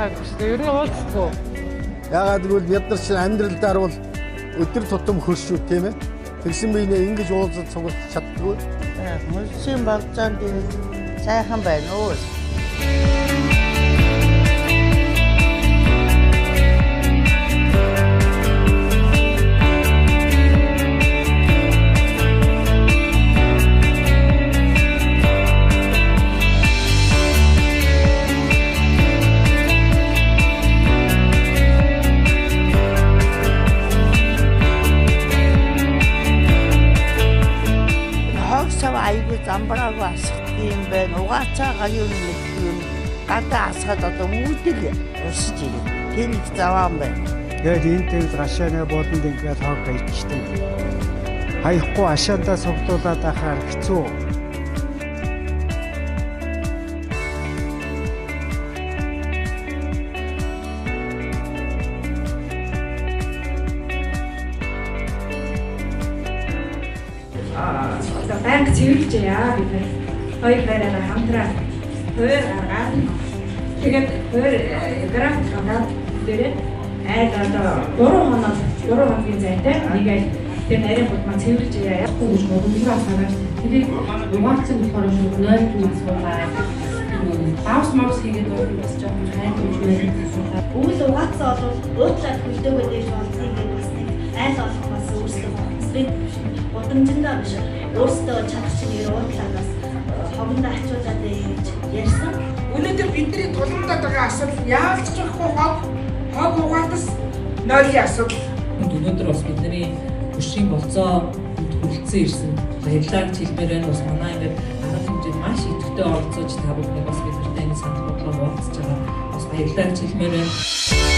уулзахыг хүсдэг. Ер нь уулздаггүй. Яагаад гэвэл бид нар чинь амьдралдаар бол өдөр тутам хөршүү, тийм ээ. Тэгсэн биенээ ингэж уулзаж цуглаж чаддаггүй. Мөсийн болцоонд сайхан байна уу? Айгүй замбраагүй асгадаг юм байна. Угаацаа гаюун нэг юм гадаа асгаад одоо үүдэл урсж ирээ. Тэр их заваан байна. Тэгээд энэ тэгэл гашааны бууданд ингээд хог хайчдаг. Хаяхгүй ашаандаа цуглуулад ахаар хэцүү. Одоо байнга цэвэрлж яа бид нар хоёр байраараа хамтраа хуваар гаргаад тэгээд хуваар график гаргаад дээрээ айл одоо 3 хоног 3 хоногийн зайтай нэг айл тэр нарийн будмаа цэвэрлж яа яахгүй гэж гомдлоо санаад тэрийг угаалцсан болохоор шууд 0 юм асуулаа. Паус маус хийгээд бол бас жоохон хайр үжмээр асуулаа. Өвөл угаацсан бол уутлаад хөлдөөгөө дээш олдсон ингээд бас нэг айл олох бас өөрсдөө хоцрыг гудамжиндаа биш өөрсдөө чадах чигээр уутлаад бас хогондоо ачуулаад гэж ярьсан. Өнөөдөр бидний тулгамдаад байгаа асуудал яалч чадахгүй хог угаатас нойлын асуудал. Өнөөдөр бас бидний хөшийн болцоо хүлцэн ирсэн. Баярлалаа гэж хэлмээр байна. Бас манай ингээд арга хэмжээнд маш идэвхтэй оролцож та бүхнийг бас бид нартай энэ санал бодлоо хуваалцаж байгаа. Бас баярлалаа гэж хэлмээр байна.